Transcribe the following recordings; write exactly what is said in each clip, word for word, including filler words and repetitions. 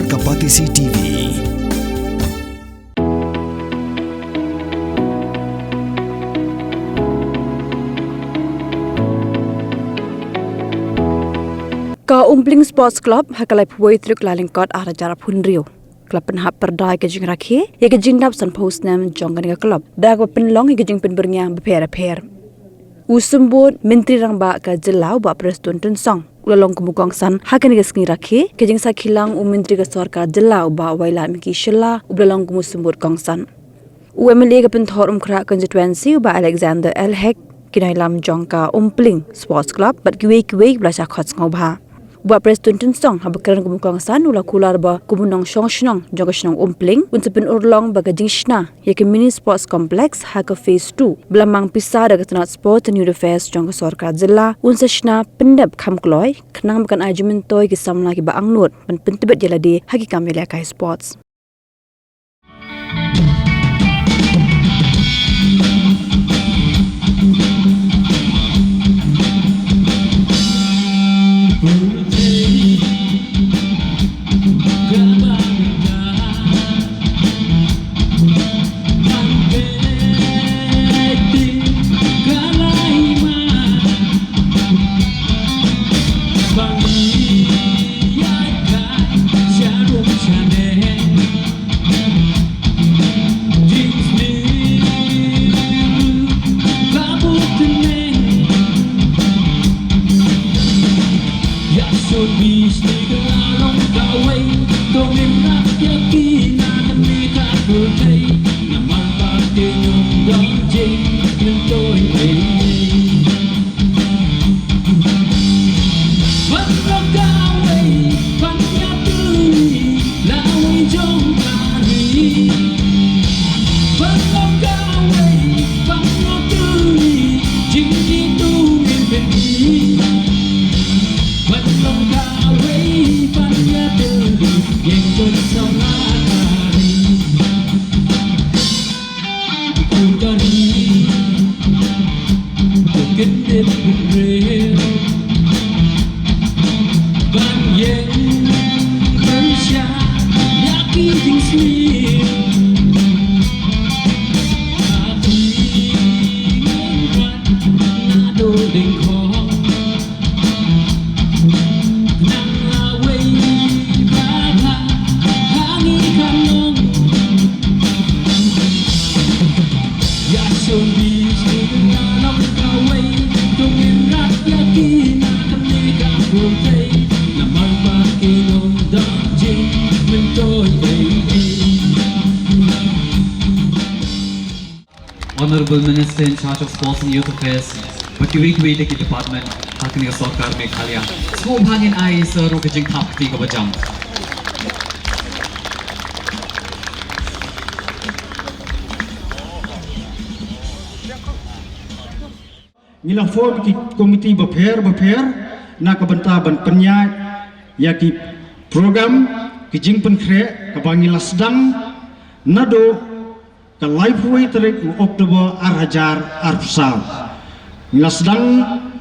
Ka Batesi T V. Ka Umpling Sports Club ha ka laiphew tarik Kyllalyngkot ar hajar arphew hynriew ka la pynhap pyrda ïa ka jingrakhe ïa ka jingdap sanphew snem jong kane ka club da kaba pynlong ïa ka jingpynbyrngia bapher bapher. U Symbud Myntri Rangbah ka Jylla u Bah Prestone Tynsong u la long kum u kongsan ha kane ka sngi rakhe. Ka jingsakhi lang u Myntri ka Sorkar Jylla u Bah Wailadmiki Shylla uba la long kum u Symbud kongsan. U M L A ka Pynthorumkhrah Constituency u Bah Alexander L Hek, ki nongïalam jong ka Umpling Sports Club bad kiwei kiwei kiba la shah khot sngewbha. U Bah Prestone Tynsong haba kren kum u kongsan u la kular ba kum u nongshong shnong jong ka shnong Umpling un sa pynurlong ba ka jingshna ïa ka Mini Sports Complex ha ka Phase two ba la mang pisa da ka tnat Sport and Youth Affairs jong ka Sorkar Jylla un sa shna pyndep kham kloi khnang ba kan ai jingmyntoi ïa ki samla kiba angnud ban pyntbit ïa lade ha ki kam ïalehkai sports. Honorable Minister in charge of Sports and Youth Affairs, bad kiwei kiwei de ki department ha kane ka sorkar Meghalaya. Sngewbha ngin ai sa ruh ka jingthap kti kaba jam. Ngi la form ki komiti bapher bapher na ka bynta ban pynïaid ïa ki program, ki jingpynkhreh kaba ngi la sdang naduh ka laiphew tarik u October ar hajar arphew saw. Ngi la sdang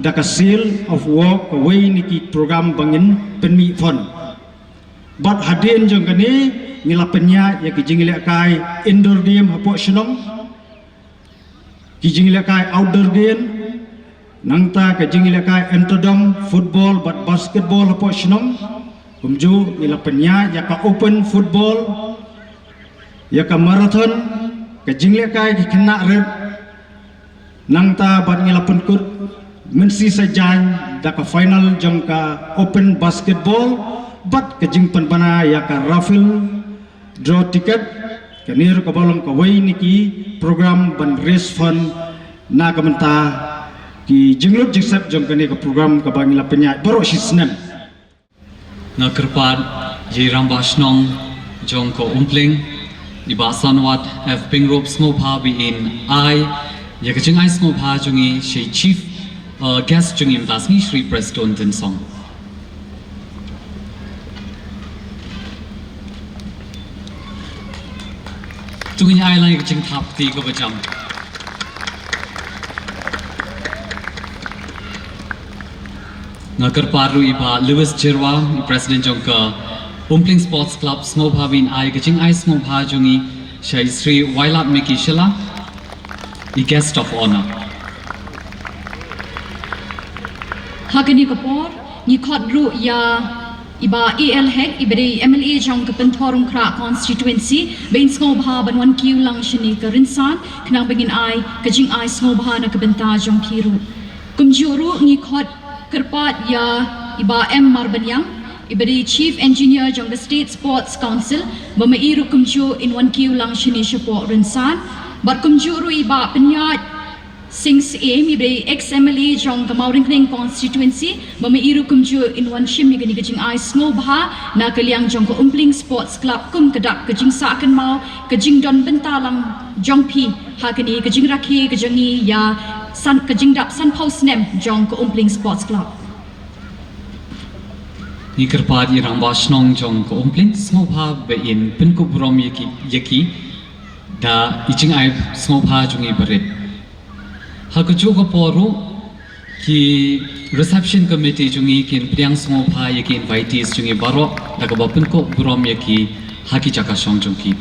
da ka seal of work kawei na ki program ba ngin pynmih fund. Bad hadien jong kane ngi la pynïaid ïa ki jingïalehkai indoor game hapoh shnong, ki jingïalehkai outdoor game, nangta ka jingïalehkai entodong, football bad basketball hapoh shnong. Kumjuh ngi la pynïaid ïa ka open football, ïa ka marathon, ka jingïalehkai ki khynnah rit. Nangta bad ngi la pynkut mynsi sajan da ka final jong ka open basketball bad ka jingpynbna ïa ka raffle draw ticket. Kane ruh kaba long kawei na ki program ban raise fund na ka bynta ki jinglut jingsep jong kane ka program kaba ngi la pynïaid baroh shi snem. Nga kyrpad ïa i rangbah shnong jong ka Umpling, i Bah Sanwat F Pyngrope, sngewbha ba in ai ïa ka jingai sngewbha jong i sha i chief, uh, guest jong i mynta sngi, Shri Prestone Tynsong. To ngin ai lang ïa ka jingthap kti kaba jam. Nga kyrpad ruh ïa i Bah Lewis Jyrwa, i President jong ka Umpling Sports Club sngewbha ban ai ka jingai sngewbha jong i sha i Sri Wailadmiki Shylla, i Guest of Honour. Ha kane ka por ngi khot ruh ïa i Bah A L Hek, i ba dei M L A jong ka Pynthorumkhrah constituency, ban sngewbha ban wan kiew lang shane ka rynsan, khnang ba ngin ai ka jingai sngewbha na ka bynta jong ki ruh. Kumjuh ruh ngi khot kyrpad ïa i Bah M Marbaniang, i ba dei Chief Engineer jong ka State Sports Council, ba ma i ruh kumjuh in wan kiew lang shane shapoh rynsan. Bad kumjuh ruh i Bah Pynïaid Sing Syiem, i ba dei ex M L A jong ka Mawryngkneng constituency, ba ma i ruh kumjuh in wan shim ïa kane ka jingai sngewbha na ka liang jong ka Umpling Sports Club kum ka dak ka jingsah kynmaw, ka jingdon bynta lang jong phi ha kane ka jingrakhe ka jong ngi ïa san, ka jingdap sanphew snem jong ka Umpling Sports Club. Ngi kyrpad ïa i Rangbah Shnong jong ka Umpling sngewbha ba in pynkup burom ïa ki, ïa ki da i jingai sngewbha jong i barit. Ha kajuh ka por ruh ki reception committee jong ngi kin pdiang sngewbha ïa ki invitees jong ngi baroh da kaba pynkup burom ïa ki ha ki jaka shong jong ki.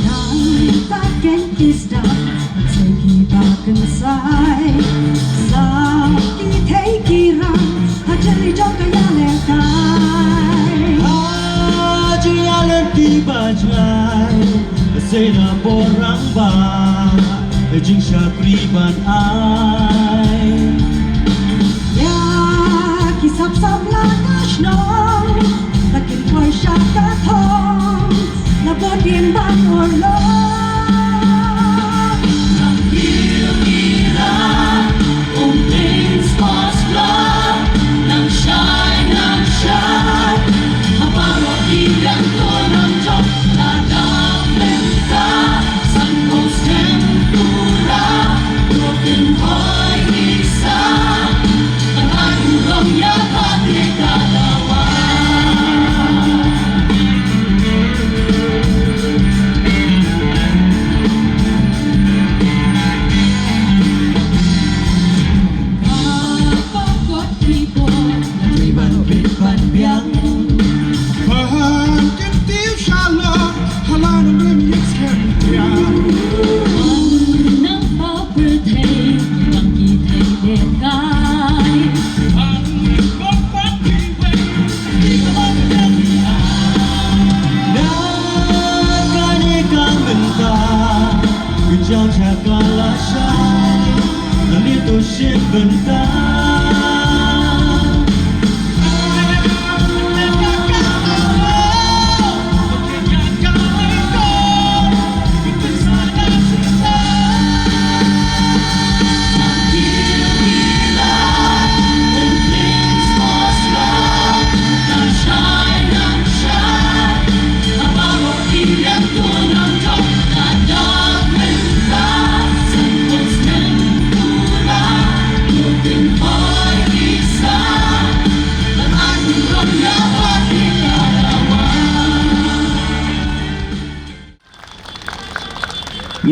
Nang ta ken ki sdang, sei ki ba kynsai, sa ki thei ki rang, ha jylliew jong ka ïalehkai. Ha jylliew ïalehkai ba jngai, sei na borang ba, jingshakri ban ai. Ïa ki sap samla na shnong, la kin poi sha ka thong, la bot ïing ban urlong. Nang kiew ïa la, Umpling Sports Club, nang shai, nang shai, ha baroh ki liang to nang jop, la dap mynta.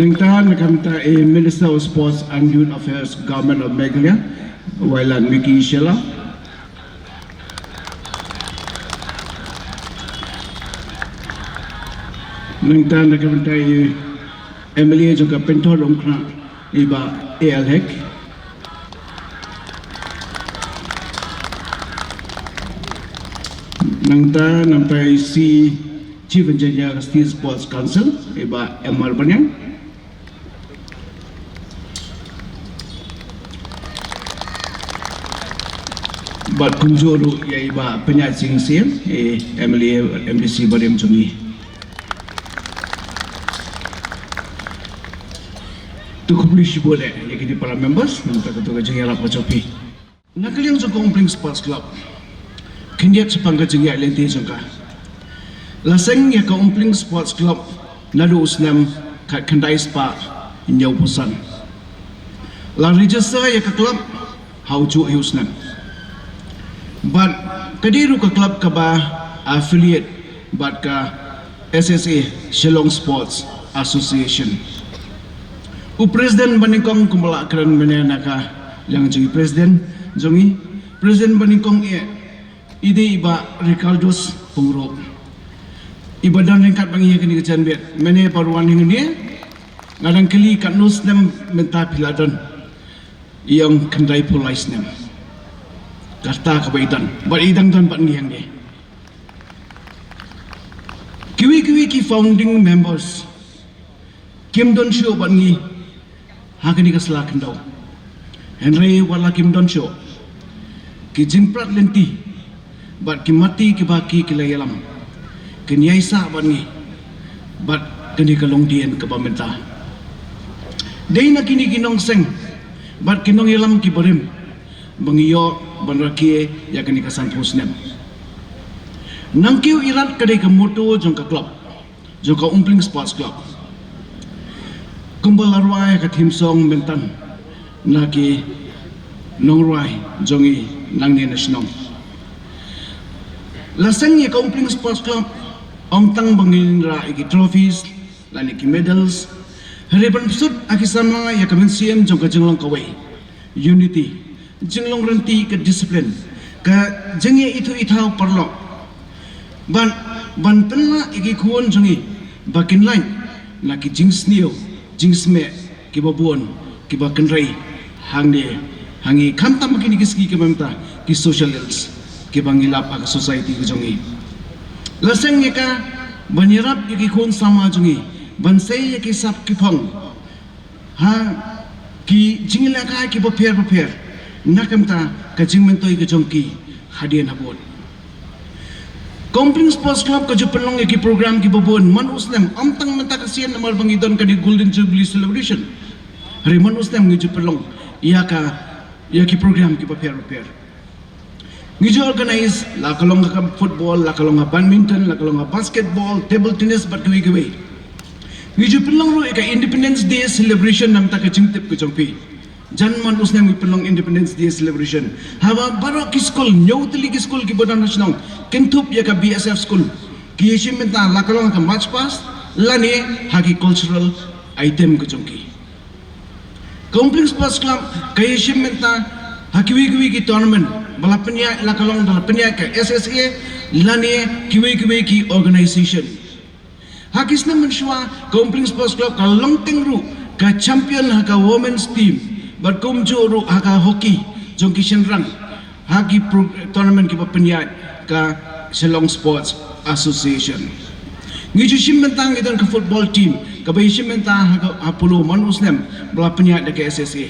Nangta na ka bynta i Minister of Sports and Youth Affairs, Government of Meghalaya, Wailadmiki Shylla. Nangta na ka bynta i M L A jong ka Pynthorumkhrah, i Bah A L Hek. Nangta na ka bynta i Chief Engineer State Sports Council, i Bah M Marbaniang. Bad kumjuh ruh ïa i Bah Pynïaid Sing Syiem, i M L A, M D C barim jong ngi. Khublei shibun eh ïa kine para members, namar kata ka jingïarap ka jong phi. Na ka liang jong ka Umplieng Sports Club, khyndiat shaphang ka jingïaid lynti jong ka. La seng ïa ka Umplieng Sports Club naduh u snem khatkhyndai spah hynñiewphew san. La register ïa ka club ha u juh hi u snem. Bad ka dei ruh ka club kaba affiliate bad ka S S A, Shillong Sports Association. U president ba nyngkong kumba la kren mynne na ka liang jong i president jong i, president ba nyngkong eh i dei i bah Ricardos Pyngrope. I ba don ryngkat bad ngi ha kane ka janmiet mynne ba wan hangne. Nga dang kylli katno snem mynta phi la don. I ong khyndaiphew lai snem. Kata kaba i don bad i dang don bad ngi hangne. Kiwei kiwei ki founding members kim don shuh bad ngi ha kane ka sla khyndew. Hynrei wat la kim don shuh, ki jingprat lynti bad ki mati kiba ki ki la ïalam kin ïaisah bad ngi bad kane ka longdien kaba mynta. Dei na kine ki nongseng bad ki nongïalam kiba rim ba ngi ïoh ban rakhe ïa kane ka sanphew snem. Nangkiew irat ka dei ka motto jong ka club, jong ka Umplieng Sports Club. Kumba la rwai ha ka theme song mynta na ki nongrwai jong i nangne na shnong. La seng ïa ka Umplieng Sports Club ym tang ba ngin rah ïa ki trophies lane ki medals, hynrei ban pynsuh ha ki samla ïa ka mynsiem jong ka jinglong kawei, unity, jinglong ryntih, ka discipline, ka jingïaithuh ithaw paralok. Ban, ban pynlah ïa ki khun jong ngi ba kin lait na ki jingsniew jingsmeh kiba bun kiba kynrei hangne ha ngi, khamtam ha kine ki sngi kiba mynta, ki social ills kiba ngi lap ha ka society ka jong ngi. La seng ïa ka ban ïarap ïa ki khun samla jong ngi ban sei ïa ki sap ki phong ha ki jingïalehkai kiba pher bapher na ka bynta ka jingmyntoi ka jong ki hadien habud. Ka Umplieng Sports Club ka ju pynlong ïa ki program kiba bun man u snem, ym tang mynta ka sien namar ba ngi don ka dei Golden Jubilee Celebration, hynrei man u snem ngi ju pynlong ïa ka, ïa ki program kiba pher bapher. Ngi ju organize, la ka long ka football, la ka long ka badminton, la ka long ka basketball, table tennis bad kiwei kiwei. Ngi ju pynlong ruh ïa ka Independence Day celebration na ka bynta ka jingtip ka jong phi. Jan man u snem ngi pynlong Independence Day celebration. Haba baroh ki skul, hynñiew tylli ki skul kiba don ha shnong, kynthup ïa ka B S F school, ki ïashim bynta la ka long ha ka march past lane ha ki cultural item ka jong ki. Ka Umplieng Sports Club ka ïashim bynta ha kiwei kiwei ki tournament ba la pynïaid, la ka long ba la pynïaid ka S S A lane kiwei kiwei ki organization. Ha ki snem mynshuwa ka Umplieng Sports Club ka long teng ruh ka champion ha ka women's team bad kumjuh ruh ha ka hockey jong ki shynrang ha ki pro-, tournament kiba pynïaid ka Shillong Sports Association. Ngi ju shim bynta, ngi don ka football team kaba ïashim bynta ha ka, ha Polo man u snem ba la pynïaid da ka S S A.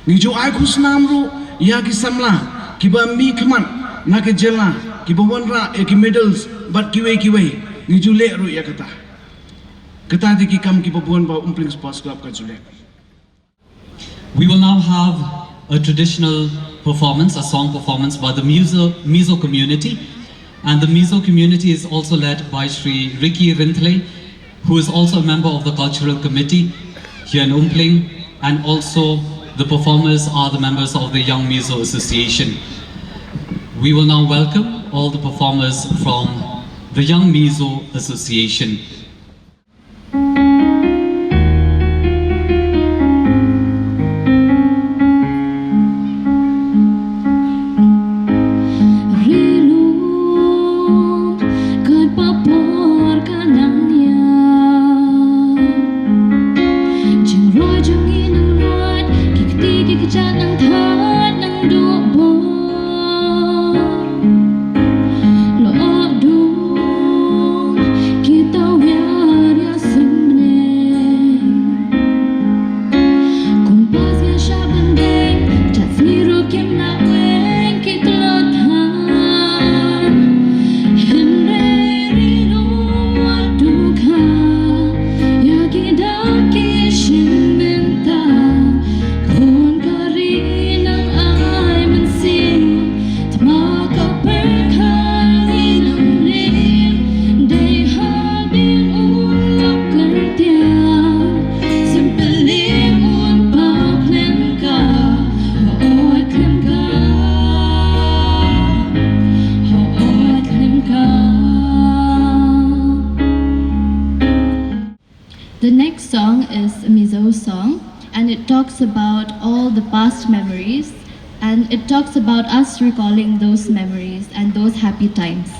Ngi ju ai khusnam ruh ïa ki samla kiba mih khmat na ka jylla kiba wanrah ïa ki medals bad kiwei kiwei, ngi ju leh ruh ïa kata. Kata dei ki kam kiba bun ba Umplieng Sports Club ka ju leh. We will now have a traditional performance, a song performance by the Mizo, Mizo community. And the Mizo community is also led by Shri Ricky Rynthle, who is also a member of the cultural committee here in Umplieng, and also the performers are the members of the Young Mizo Association. We will now welcome all the performers from the Young Mizo Association. The next song is a Mizo song, and it talks about all the past memories, and it talks about us recalling those memories and those happy times.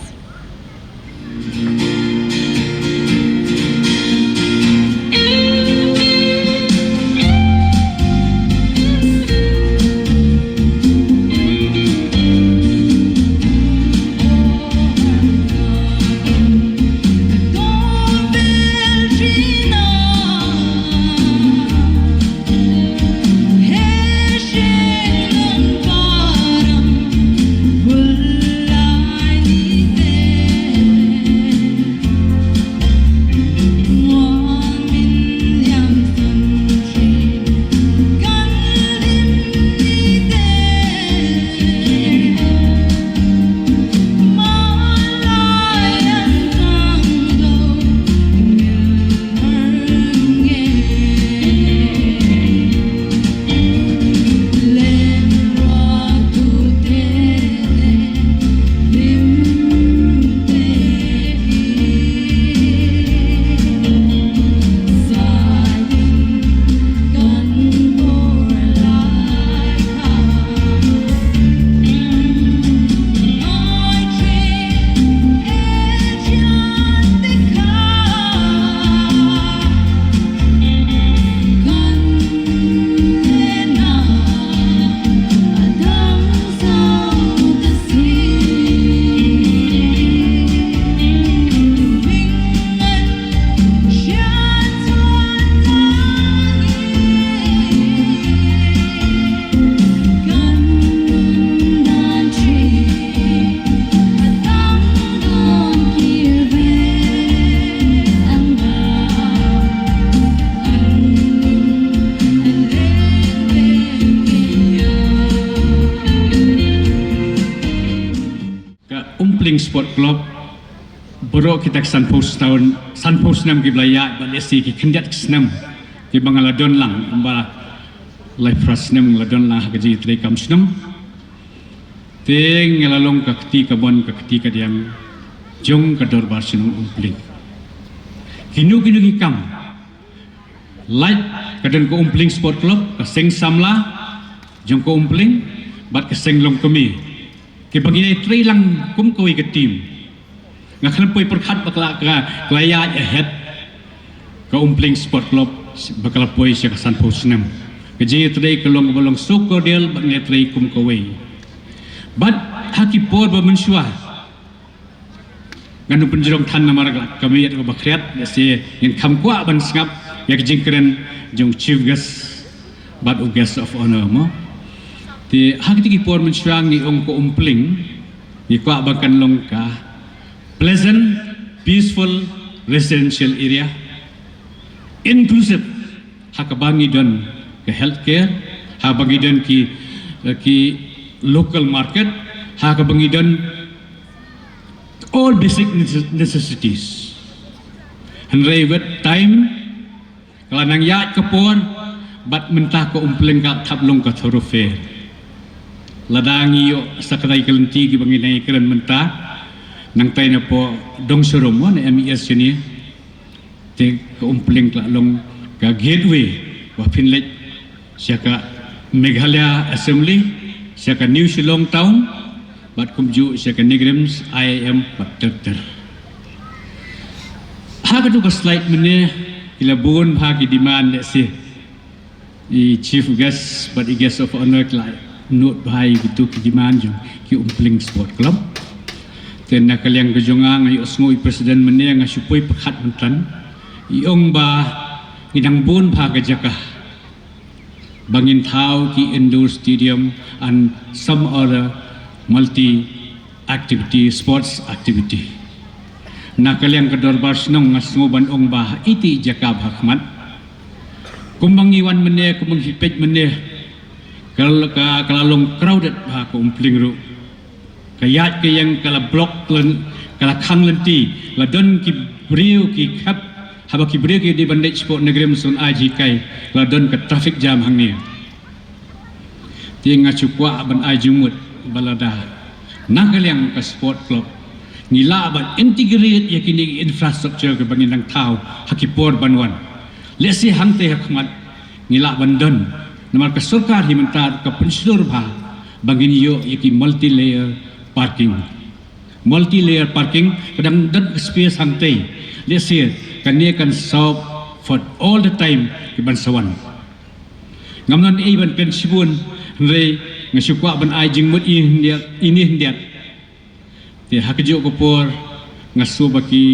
Ka Umpling Sport Club, baroh kita ki sanphew snem, sanphew snem kiba la ïaid, bad lehse ki khyndiat ki snem kiba nga la don lang, kumba laiphew snem nga la don lang ha ka jingïatreilang kam shnong. Te nga la long ka kti ka mon, ka kti ka diang jong ka Dorbar Shnong Umpling. Kino kino ki kam lait, ka don ka Umpling Sport Club, ka seng samla jong ka Umpling, bad ka seng longkmie, kiba ngi ïatreilang kum kawei ka team. Nga khlem poi pyrkhat ba ka la, ka la ïaid ahead ka Umpling Sport Club ba ka la poi sha ka sanphew snem. Ka jingïatrei ka long, ba long so cordial, bad ngi ïatrei kum kawei. Bad ha ki por ba mynshuwa, ngan ym pynjrong than namar ka la ka miet kaba khriat, lehse ngin kham kwah ban sngap ïa ka jingkren jong u Chief Guest bad u Guest of Honour mo. Te ha kiti ki por mynshuwa ngi ong ka Umpling, ngi kwah ba kan long ka pleasant, peaceful residential area, inclusive, ha kaba ngi don ka healthcare, ha kaba ngi don ki, ki local market, ha kaba ngi don all basic necess-, necessities. Hynrei with time, ka la nang ïaid ka por, bad mynta ka Umpling ka thap long ka thoroughfare. Lada ngi ïoh sa katei ka lynti kiba ngi nang ïakren mynta, nangtai napoh Dongsharum mo, na M E S ïa ne. Te ka Umpling ka la long ka gateway ba phin leit sha ka Meghalaya Assembly, sha ka New Shillong Town, bad kumjuh sha ka NEIGRIHMS, I I M bad ter ter. Ha katu ka slide mynne, ki la bun bha ki demand, lehse i Chief Guest bad i Guest of Honour ki la note bha ïa kitu ki demand jong ki Umpling Sport Club. Te na ka liang ka jong nga, nga ïohsngew i President mynne, nga shu poi pyrkhat myntan. I ong ba ngi dang bun bha ka jaka ba ngin thaw ki indoor stadium and some other multi activity, sports activity. Na ka liang ka Dorbar Shnong nga sngew ban ong ba ha iti i jaka ba ha khmat. Kumba ngi wan mynne, kumba ngi peit mynne, ka la, ka, ka la long crowded bha ka Umpling ruh. Ka ïaid ka ïeng ka la block lyn-, ka la khang lynti, la don ki briew ki khep, haba ki briew ki dei ban leit shapoh NEIGRIHMS ban ai jinghikai, la don ka traffic jam hangne. Te nga shu kwah ban ai jingmut ba lada na ka liang ka sport club ngi lah ban integrate ïa kine ki infrastructure kiba ngin nang thaw ha ki por ban wan. Lehse hangtei ha khmat ngi lah ban don, namar ka sorkar hi mynta ka pynshlur bha ba ngin ïoh ïa ki multi-layer parking. Multi-layer parking, ka dang don ka space hangtei. Lehse kane kan sop for all the time ki ban sa wan. Ngam don ei ban kren shibun, hynrei nga shu kwah ban ai jingmut ine hyndiat, ine hyndiat. Te ha kajuh ka por nga sngewbha ki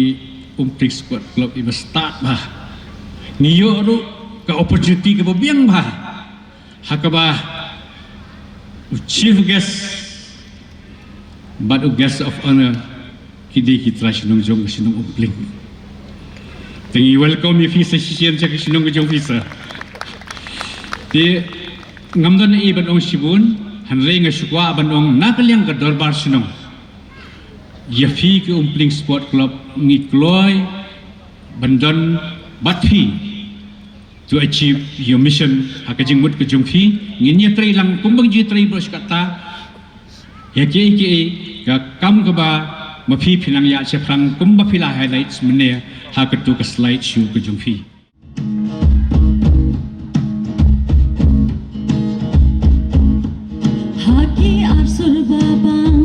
Umpling Sport Club i ba stad bha. Ngi ïoh ruh ka opportunity kaba biang bha, ha kaba u chief guest bad u guest of honor ki dei ki trai shnong jong ka shnong Umpling. Te ngi welcome ïa phi sa shisien sha ka shnong ka jong phi sa. Te ngam don ei ban ong shibun, hynrei nga shu kwah ban ong na ka liang ka dorbar shnong, ïa phi ki Umpling Sport Club ngi kloi ban don bad phi to achieve your mission. Ha ka jingmut ka jong phi ngin ïatrei lang kumba ngi ju ïatrei baroh shi katta. Ïa kiei kiei ka kam kaba ma phi phi nang ïa shaphrang kumba phi la highlights mynne ha katu ka slide show ka jong phi. Ha ki arsur babang,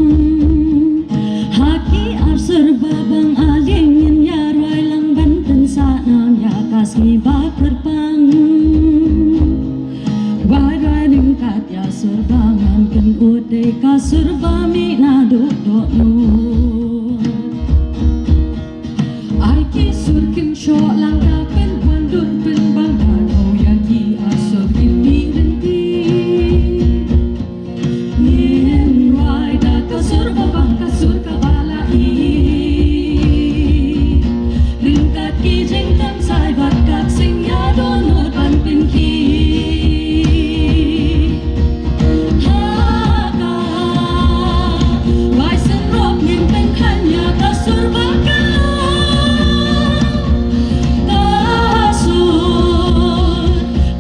ha ki arsur babang, a lieng ngin ïa rwai lang ban pynsah nam ïa ka sngi ba kyrpang. Wai rwai ryngkat ïa sur ba ngan kynnoh dei ka sur ba mih naduh dohnud. Ai ki sur kynshoh lang da pynwan dur pynbang da khaw ïa ki arsur kin mih lynti. Ngin rwai da ka sur babang ka sur kaba la ïeit. Ryngkat ki jingkam sai bad ka ksing ïa dohnud ban pynkhih. Ha ka wai syrop ngin pynkhan ïa ka sur ba ka long. Ka sur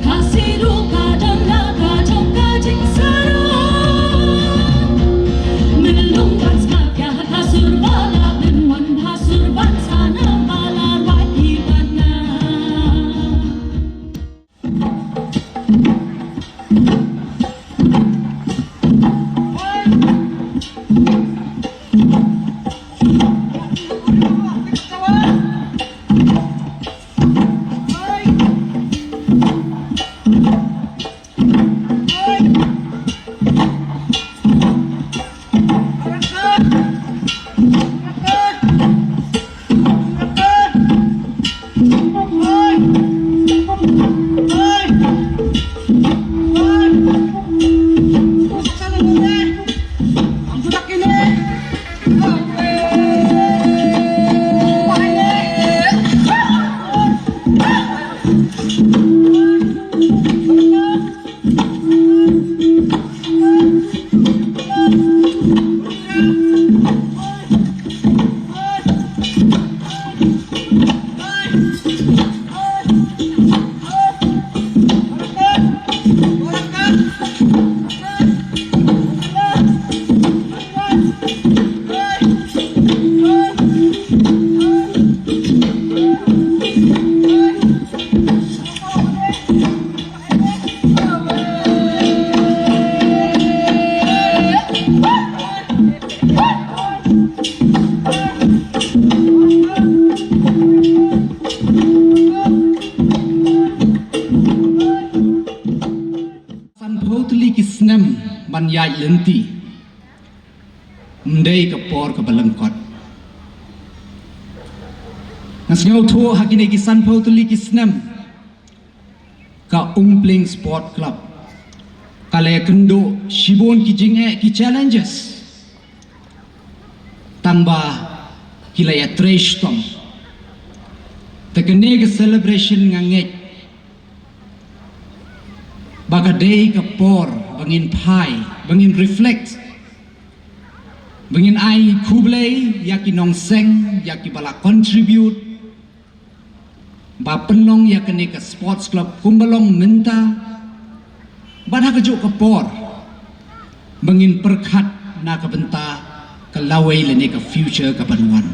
Khasi ruh ka don la ka jong ka jingsarong. Myllung ban sngap ïa ka sur ba la pynwan ha sur ban sa na ba la rwai ki ban na. Sanphew tylli ki snem ban ïaid lynti. Ym dei ka por kaba lyngkot. Nga sngewthuh ha kine ki sanphew tylli ki snem ka Umpling Sport Club ka la ïakynduh shibun ki jingeh, ki challenges. Tang ba ki la ïatrei shitom. Te kane ka celebration nga ngeit ba ka dei ka por ba ngin phai, ba ngin reflect, ba ngin ai khublei ïa ki nongseng, ïa ki ba la contribute ba pynlong ïa kane ka sports club kumba long mynta. Bad ha kajuh ka por ba ngin pyrkhat na ka bynta ka lawei lane ka future ka ban wan.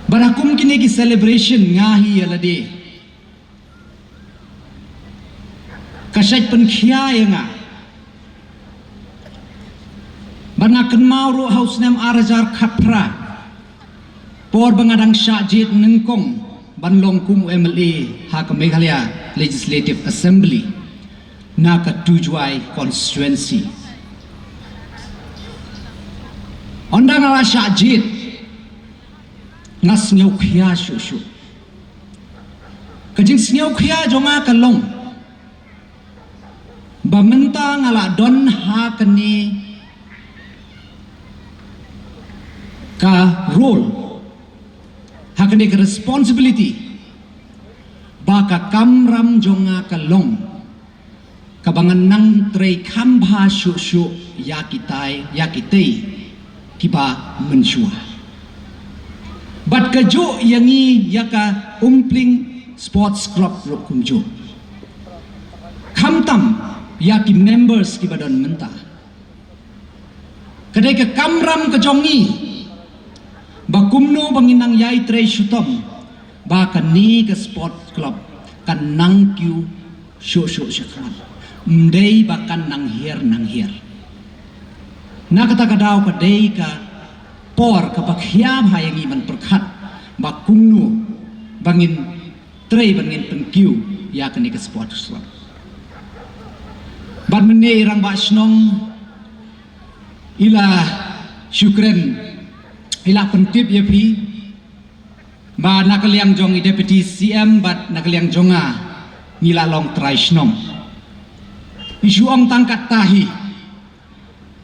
Bad ha kum kine ki celebration nga hi ïa lade Ka shait pynkhia ïa nga. Bad nga kynmaw ruh ha u snem ar hajar khatphra, por ba nga dang shah jied nyngkong ban long kum u M L A ha ka Meghalaya Legislative Assembly na ka Tujwai constituency. Ynda nga la shah jied, nga sngewkhia shuh shuh. Ka jingsngewkhia jong nga ka long ba mynta nga la don ha kane ka role, ha kane ka responsibility, ba ka kamram jong nga ka long kaba ngan nang trei kham bha shuh shuh ïa kitai, ïa kitei kiba mynshuwa. Bad kajuh ïa ngi ïa ka Umpling Sports Club ruh kumjuh. Khamtam ïa ki members kiba don mynta. Ka dei ka kamram ka jong ngi ba kumno ba ngin nang ïai trei shitom ba kane ka sport club kan nang kiew shuh shuh shakhmat. Ym dei ba kan nang hiar nang hiar. Na kata ka daw ka dei ka por kaba khia bha ïa ngi ban pyrkhat ba kumno ba ngin trei ban ngin pynkiew ïa kane ka sport club. Bad mynne i rangbah shnong i la shu kren, i la pyntip ïa phi ba na ka liang jong i Deputy C M bad na ka liang jong nga ngi la long trai shnong. I shu ong tang katta hi.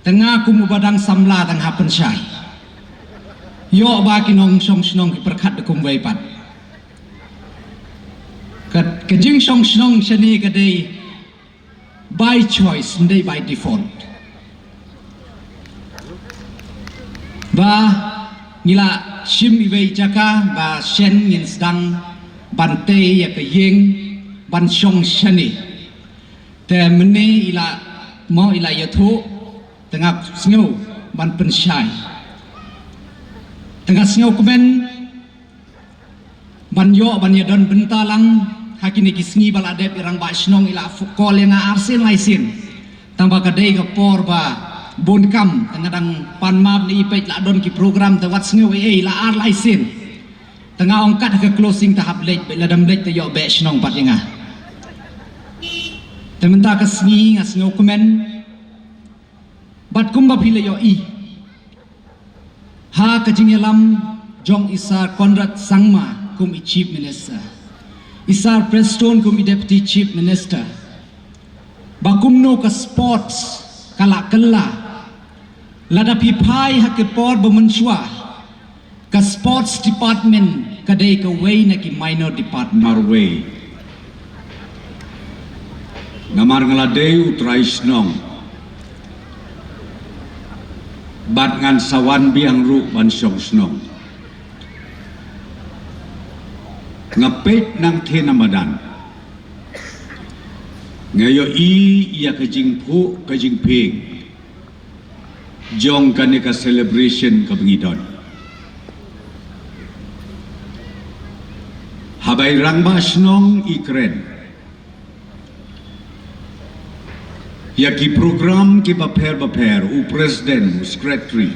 Te nga kum uba dang samla dang hap pynshai. Ïoh ba ki nongshong shnong ki pyrkhat da kumwei pat. Ka, ka jingshong shnong shane ka dei by choice, ym dei by default. Ba ngi la shim iwei jaka ba shen ngin sdang ban tei ïa ka ïing ban shong shane. Te mynne i la mo i la ïathuh, te nga sngew ban pynshai. Te nga sngew kmen ban ïoh ban ïadon bynta lang ha kine ki sngi ba la dep. I rangbah shnong i la fu-, call ïa nga arsien laisien. Tang ba ka dei ka por ba bun kam, te nga dang pan map ne i peit la don ki program, te wat sngew ei ei, la ar laisien. Te nga ong kat ha ka closing te hap leit, bad lada ym leit te ïoh beh shnong pat ïa nga. Te mynta ka sngi nga sngew kmen. Bad kumba phi la ïohi ha ka jingïalam jong i Sir Conrad Sangma kum i Chief Minister, i Sir Prestone kum i Deputy Chief Minister, ba kumno ka sports ka la kylla. Lada phi phai ha ki por ba mynshuwa, ka sports department ka dei kawei na ki minor department. Marwei. Namar nga la dei u trai shnong. Bad ngan sa wan biang ruh ban shong shnong. Nga peit nangtei na madan. Nga ïohi ïa ka jingphuh ka jingphieng jong kane ka celebration kaba ngi don. Haba i rangbah shnong i kren ïa ki program kiba pher bapher, u president, u secretary,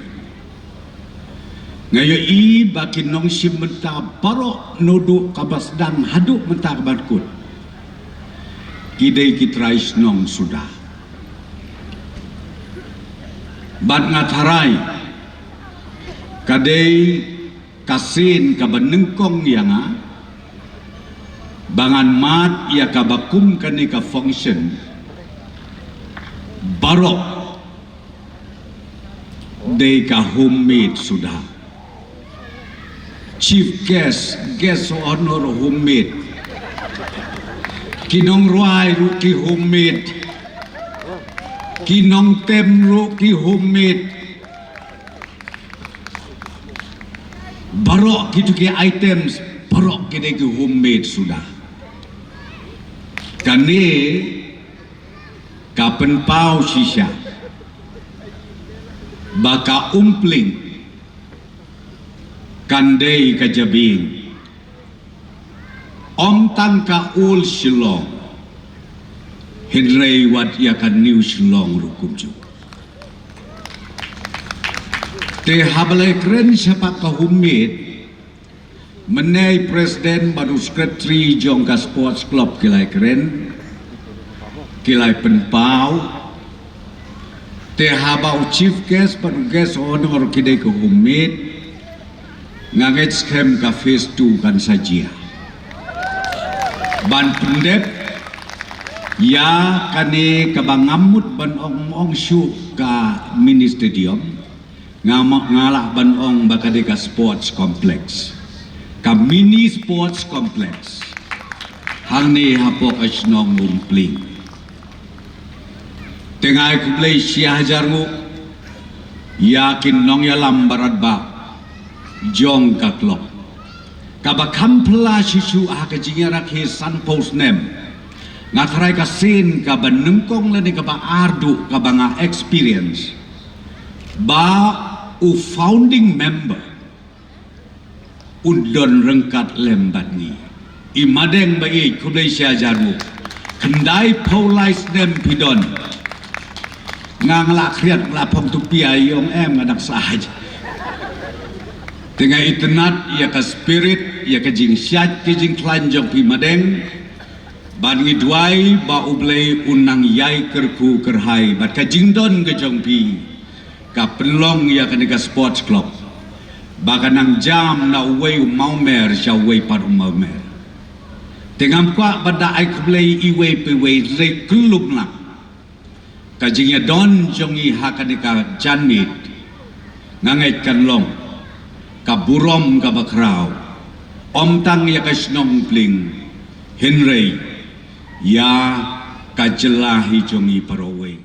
nga ïohi ba ki nongshim bynta baroh naduh kaba sdang haduh mynta kaba kut ki dei ki trai shnong suda. Bad nga tharai ka dei ka sien kaba nyngkong ïa nga ba ngan mad ïa kaba kum kane ka function baroh dei ka homemade suda. Chief guest, guest of honor homemade. Ki nongrwai ruh ki homemade. Ki nongtem ruh ki homemade. Baroh kitu ki items, baroh ki dei ki homemade suda. Kane ka pynpaw shisha ba ka Umpling kan dei ka jabieng. Ym tang ka Old Shillong, Hynrei wat ïa ka New Shillong ruh kumjuh. Te haba la kren shaphang ka home meet, mynne i president bad u secretary jong ka sports club ki la kren, ki la pynpaw. Te haba u chief guest bad u guest of honour ki dei ka home meet, nga ngeit skhem ka phase two kan sa jia. Ban pyndep ïa kane kaba ngam mut ban ong, ong shuh ka mini stadium, nga ma-, nga lah ban ong ba ka dei ka sports complex, ka mini sports complex hangne hapoh ka shnong Umpling. Te nga ai khublei shi hajar nguh ïa ki nongïalam baroh ba jong ka club. Kaba kham phylla shisha ha ka jingïarakhe sanphew snem, nga tharai ka sien kaba nyngkong lane kaba arduh kaba nga experience ba u founding member un don ryngkat lem bad ngi. I Madeng ba ïeit, khublei shi hajar nguh. Khyndai phew lai snem phi don. Nga, nga la khriat, nga la phong tupi, ai ong em, nga dang sah. Te nga itynnad ïa ka spirit, ïa ka jingshad, ka jingkhlaiñ jong phi Madeng. Bad ngi duwai ba U Blei un nang ïai kyrkhu kyrhai bad ka jingdon ka jong phi ka pynlong ïa kane ka sports club ba ka nang jam na uwei u mawmer sha uwei pat u mawmer. Te ngam kwah ban da ai khublei iwei pa iwei, hynrei khlem lah ka jingïadon jong ngi ha kane ka janmiet, nga ngeit kan long ka burom kaba khraw, ym tang ïa ka shnong Umpling, hynrei ïa ka jylla hi jong ngi baroh wei.